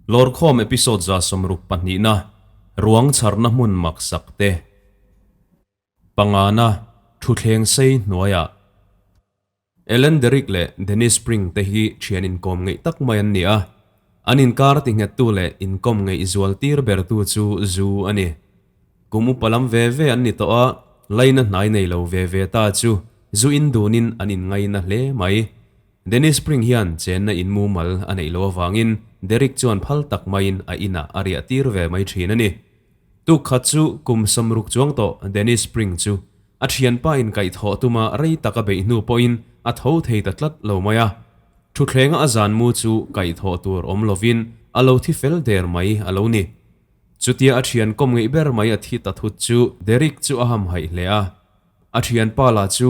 Lawrkhawm episode 62 na ruang chharna hmun maksak te. Pangana, Thutthleng sei hnuaiah. Ellen Derrick leh Dennis Spring te hi thian inkawm ngeih tak mai an ni a. An inkar tinghettu leh inkawm ngeih zual tir bertu chu zu a ni. Kum upa lam ve ve an ni tawh a, laina hnai nei lo ve ve ta chu zu in dunin an inngaina hle mai. Dennis Spring hian chenna in mumal a neih loh avangin Derrick chuan phal tak maiin a inah a riah tir ve mai thin a ni. Tuk khat chu kum 60 chuang tawh Dennis Spring chu a thianpa in kaihthawh tuma rei tak a beih hnu pawhin a tho thei ta tlat lo mai a. Thuthlenga a zan mu chu kaihthawh tur awm lovin a lo thi fel der mai a lo ni. Chutia a thian kawm ngeih ber mai a thi ta thut chu Derrick chu a hamhaih hle a. A thianpa lah chu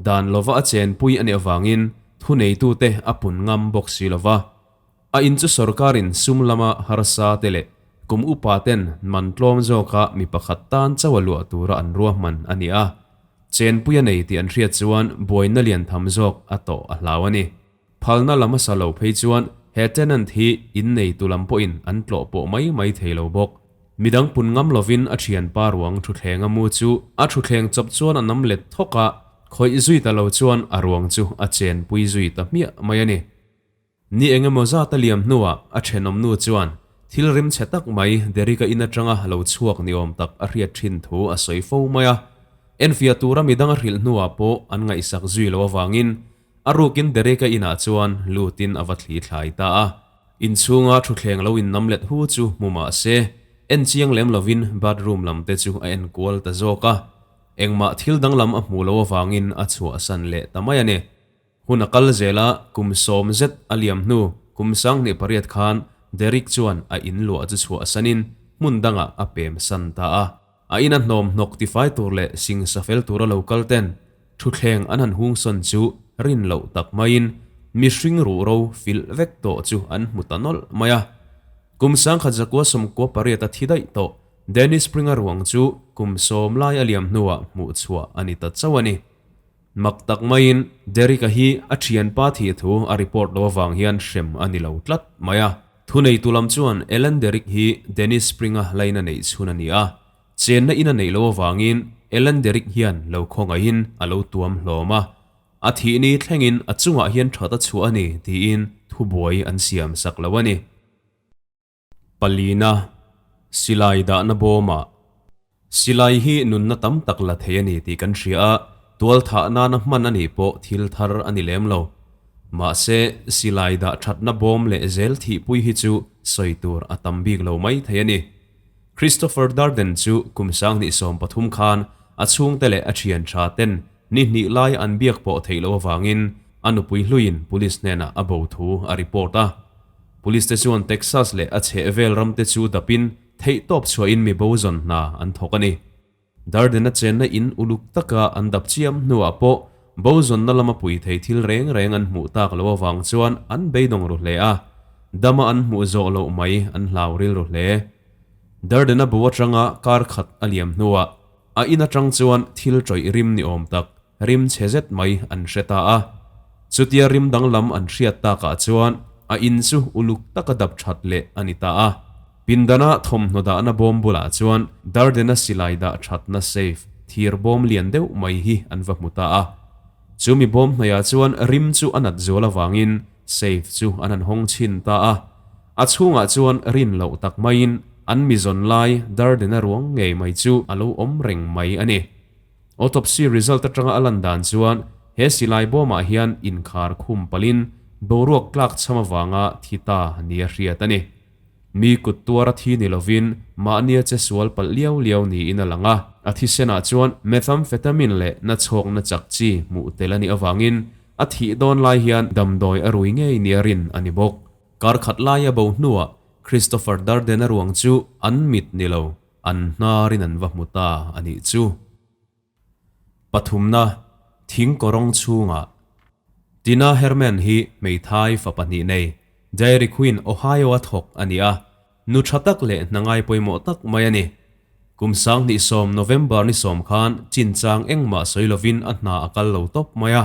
dan lova a chenpui a nih avangin thuneitute a pun ngam bawk si lova. A in chu sorkarin sum lama harsa te leh kum upa ten man tlawm zawka mi pakhat tan chauh a luah tura an ruahman a ni a. Chenpui a nei tih an hriat chuan buaina lian tham zawk a tawh a hlau a ni. Phalna la hmasa lo phei chuan he tenant hi inneitu lam pawhin an tlawh pawh mai mai thei lo bawk. Midang pun ngam lovin a thianpa ruang thuthlenga mu chu a thutthleng chawp chuan a nam let thawk a, khawih zui ta lo chuan a ruang chu a chenpui zui ta hmiah mai a ni. Ni eng emaw zat a liam hnuah a thenawmnu chuan thil rim chhe tak mai Derek-a in atanga lo chhuak ni awm tak a hriat thin thu a sawi fo mai a. Enfiah tura midang a hrilh hnuah pawh an ngaihsak zui lo avangin A rukin Derek-a inah chuan lutin a va thli thlai ta a. Inchhunga thutthleng lo innam let hu chu hmu mah se, en chiang lem lovin bathroom lam te chu a en kual ta zawk a. Engmah thil danglam a hmuh loh avangin a chhuahsan leh ta mai a ni. Hun a kal zel a, kum 10 zet a liam hnu kum 2008 khan Derek chuan a in luah chu chhuahsanin hmun dangah a pem san ta a. A ina hnawm hnawk tifai tur leh singsa fel tura lo kal ten thutthleng an han hungsawn chu rin loh tak maiin mihring ruhro filh vek tawh chu an hmu ta nawlh mai a. Kum 1998 a thi daih tawh Dennis Springer ruang chu kum 10 lai a liam hnuah hmuh chhuah a ni ta chauh a ni. Mak tak maiin Derek-a hi a thianpa thih thu a report lo avang hian hrem a ni lo tlat mai a. Thuneitu lam chuan Ellen Derrick hi Dennis Springer laina neih chhun a ni a, chenna in a neih loh avangin Ellen Derrick hian lo khawngaihin a lo tuam hlawm a, a thih ni thlengin a chungah hian that a chhuah a ni tiin thubuai an siam sak lo a ni. Palina, Silai dahna bawmah Silai hi nunna tam tak la thei a ni tih kan hria a, tual thah nana hman a nih pawh thil thar a ni lem lo. Mahse, silai dah thatna bawm leh zel thihpui hi chu sawi tur a tam bik lo mai thei a ni. Christopher Darden chu kum 2013 khan a chhungte leh a thian tha ten ni hnih lai an biak pawh theih loh avangin a nupui hluiin police hnenah a bo thu a report a. Police te chuan Texas leh a chhehvel ram te chu dapin Theihtawp chhuahin mi bo zawn hna an thawk a ni. Dardena chenna in uluk taka an dap chiam hnuah pawh bo zawnna lama pui thei thil reng reng an hmuh tak loh avang chuan an beidawng ru hle a, dama an hmuh zawh loh mai an hlau rilru hle. Dardena bo atanga kar khat a liam hnuah a in atang chuan thil tawih rim ni awm tak rim chhe zet mai an hre ta a. Chutia rim danglam an hriat takah chuan a in chu uluk taka dap that leh a ni ta a. Pindana thawmhnaw dahna bawm bulah chuan Dardena silai dah thatna safe, thir bawm lian deuh mai hi an va hmu ta a. Chumi bawm hnaihah chuan rim chu a nat zual avangin safe chu an han hawng chhin ta a. A chhungah chuan rin loh tak maiin an mizawn lai Dardena ruang ngei mai chu a lo awm reng mai a ni. Autopsy result atanga a lan dan chuan he silai bawmah hian inkhar khum palin boruak tlak chham avanga thi ta nia hriat a ni. Mi kut tuara thi ni lovin mahnia che sual palh liau liau niin a lang a. A thisenah chuan methamphetamine leh nachhawkna chak chi hmuh tel a nih avangin a thih dawn lai hian damdawi a rui ngei nia rin a ni bawk. Kar khat laia bo hnuah Christopher Darden-a ruang chu an mit ni lo. An hnarin an va hmu ta a nih chu. Pathumna, thing kawrawng chhungah. Tina Herman hi hmeithai fa pahnih nei, Dairy Queen, Ohio-a thawk a ni a, nu tha tak leh hna ngai pawimawh tak mai a ni. Kum 2010 November ni 10 khan chinchang engmah sawi lovin a hna a kal lo tawp mai a.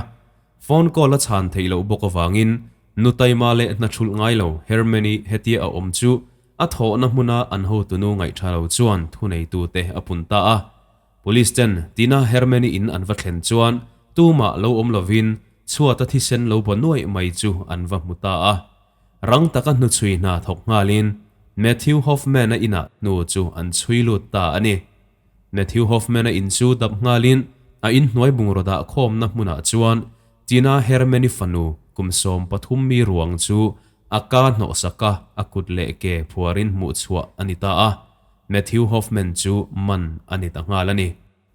Phone call a chhan theih loh bawk avangin nu taima leh hna thulh ngai lo Herman-i hetia a awm chu. a thawhna hmuna an hotunu ngaihṭha lo chuan thuneitute a pun ta a. Police ten Tina Herman-i in an va thlen chuan tumah lo awm lovin chhuata thisen lo baw nuaih mai chu an va hmu ta a. Rang taka hnuchhui hna thawk nghalin Matthew Hoffman-a inah hnu chu an chhui lut ta a ni. Matthew Hoffman-a in chu dap nghalin a inhnuai bungraw dah khawmna hmunah chuan Tina Herman-i fanu kum 13 mi ruang chu a ka hnawhsak a, a kut leh ke phuarin hmuh chhuah a ni ta a. Matthew Hoffman chu man a ni ta nghal a ni.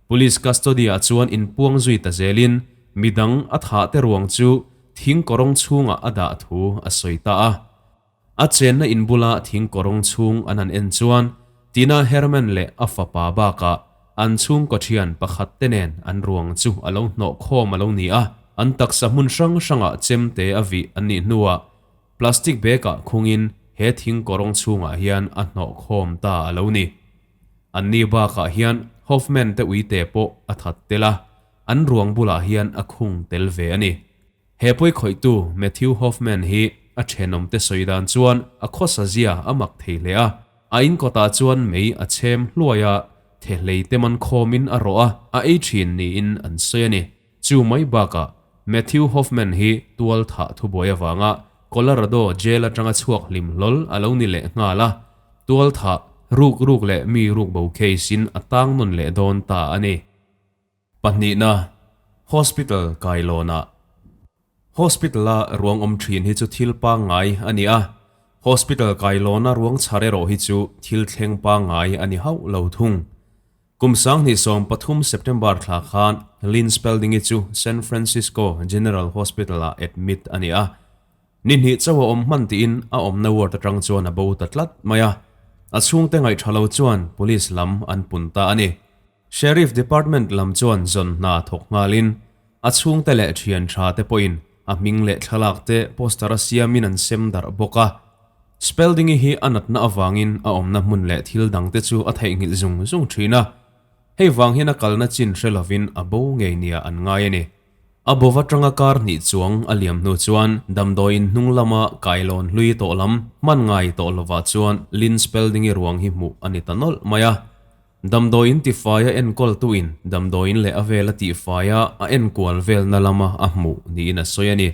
Police custody-ah chuan inpuang zui ta zelin midang a thah te ruang chu thing kawrawng chhungah a dah thu a sawi ta a. A chenna in bula thing kawrawng chhung an han en chuan Tina Herman leh a fapa bakah an chhungkaw thian pakhat te nen an ruang chu a lo hnawh khawm a lo ni a. An taksa hmun hrang hrangah chemte a vih an nih hnuah plastic bag-ah khungin he thing kawrawng chhungah hian a hnawh khawm ta a lo ni. Anni bakah hian Hoffman te uite pawh a that tel a, an ruang bulah hian a khung tel ve a ni. He pawi khawihtu Matthew Hoffman hi a thenawmte sawi dan chuan a khawsa zia a mak thei hle a, a in kawtah chuan mei a chhem hluai a, thehlei te man khawmin a rawh a, a ei thin niin an sawi a ni. Chu mai bakah Matthew Hoffman hi tual thah thubuai avanga Colorado jail atanga chhuak hlim hlawl a lo ni leh nghal a, tual thah ruk ruk leh mi ruk bo case in a tang nawn leh dawn ta a ni. Pahnihna, Hospital kailawnah. Hospital-a ruang awm thin hi chu thil pangngai a ni a, hospital kailawna ruang chhar erawh hi chu thil thleng pangngai a ni hauh lo thung. Kum 2013 September thla khan Lynn Spalding-i chu San Francisco General Hospital-ah admit a ni a. Ni hnih chauh a awm hman tiin a awmna ward atang chuan a bo ta tlat mai a. A chhungte ngaihṭha lo chuan police lam an pun ta a ni. Sheriff Department lam chuan zawn hna thawk nghalin a chhungte leh thian tha te pawhin a hming leh thlalak te poster a siamin an sem darh bawk a. Spelding-i hi a natna avangin a awmna hmun leh thil dang te chu a theihnghilh zung zung thin a. Hei vang hian a kalna chin hre lovin a bo ngei nia an ngai a ni. A bova tanga kar hnih chuang a liam hnu chuan damdawiin hnung lama kailawn hlui tawh lam hman ngai tawh lovah chuan Lynn Spelding-i ruang hi hmuh a ni ta nawlh mai a. Damdawiin tifaia enkawltuin damdawiin leh a vela tifaia a enkual velna lama a hmuh niin a sawi a ni.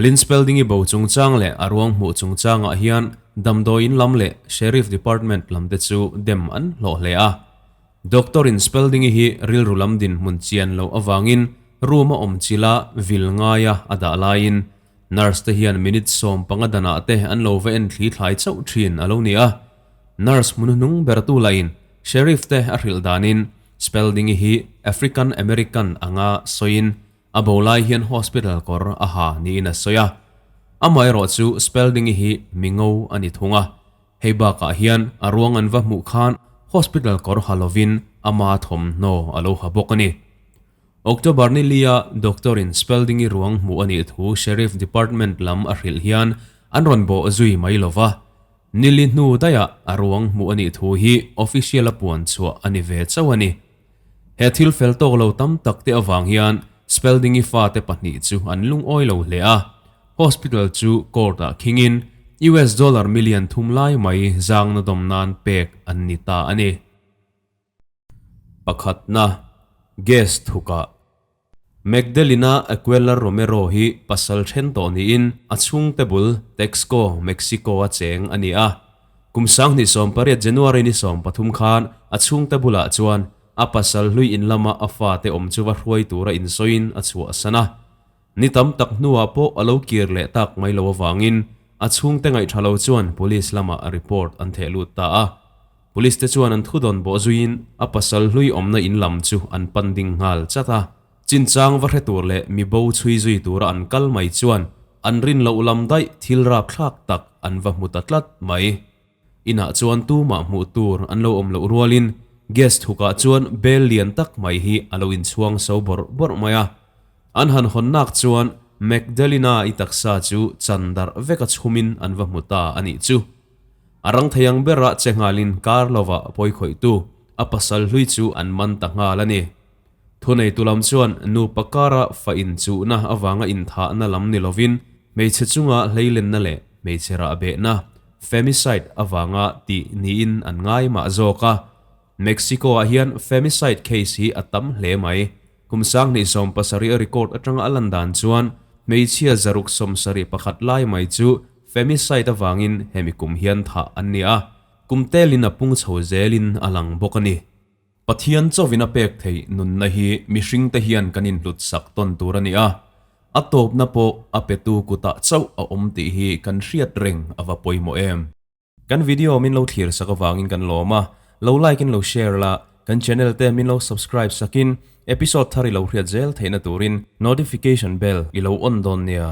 Lynn Spelding-i bo chungchang leh a ruang hmuh chungchangah hian damdawiin lam leh Sheriff Department lamte chu dem an hlawh hle a. Doctor-in Spelding-i hi rilru lam dinhmun chian loh avangin room a awm chila vil ngaia a dah laiin nurse te hian minute 15 danah te an lo va en thli thlai chauh thin a lo ni a. Nurse hmun hnung bertu lahin Sheriff te a hrilh danin Spelding-i hi African American anga sawiin A bo lai hian hospital kawr a ha niin a sawi a. Amaherawh chu Spelding-i hi mi ngo a ni thung a. Hei bakah hian a ruang an va hmuh khan hospital kawr ha lovin ama thawmhnaw a lo ha bawk a ni. October ni lia doctor-in Spelding-i ruang hmuh a nih thu Sheriff Department lam a hrilh hian an rawn bawh zui mai lo va. Nili hnu daihah a ruang hmuh a nih thu hi official-a puan chhuah a ni ve chauh a ni. He thil fel tawk lo tam tak te avang hian Spelding-i fate pahnih chu an lungawi lo hle a, hospital chu court-ah khingin US dollar million thum lai mai zangna dawm nan pek an ni ta a ni. Pakhatna, Gas thukah Magdalena Aguilar Romero hi pasal then tawh niin a chhungte bul Taxco, Mexico-a cheng a ni a. Kum 2018 January ni 13 khan a chhungte bulah chuan a pasal hlui in lama a fate awm chu va hruai tura insawiin a chhuahsan a. Ni tam tak hnuah pawh a lo kir leh tak mai lo avangin a chhungte ngaihṭha lo chuan police lamah report an theh lut ta a. Police te chuan an thudawn bawh zuiin a pasal hlui awmna in lam chu an pan ding nghal chat a. Chinchang va hre tur leh mi bo chhui zui tura an kal mai chuan an rin loh lam daih thil rapthlak tak an va hmu ta tlat mai. Inah chuan tumah hmuh tur an lo awm loh rualin gas thukah chuan bel lian tak mai hi a lo inchhuang so bawrh bawrh mai a. An han hawn nak chuan Magdalena-i taksa chu chan darh veka chhumin an va hmu ta a nih chu. A rang thei ang berah che nghalin kar lovah pawi khawihtu a pasal hlui chu an man ta nghal a ni. Thuneitu lam chuan nupa kara fa inchuhna avanga inthahna lam ni lovin hmeichhe chunga hleilenna leh hmeichhe rahbehna, femicide avanga tih niin an ngai mah zawk a. Mexico-ah hian femicide case hi a tam hle mai. Kum 2017 a record atanga a lan dan chuan hmeichhia 171 lai mai chu femicide avangin hemi kum hian thah an ni a, kum telin a pung chho zelin a lang bawk a ni. Pathian chauhin a pek theih nunna hi mihringte hian kan inhlut sak tawn tur a ni a, a tawpna pawh a petu kutah chauh a awm tih hi kan hriat reng a va pawimawh em. Kan video min lo thlir sak avangin kan lawm a, lo like in lo share la, kan channel te min lo subscribe sakin episode thar i lo hriat zel theihna turin notification bell i lo on dawn nia.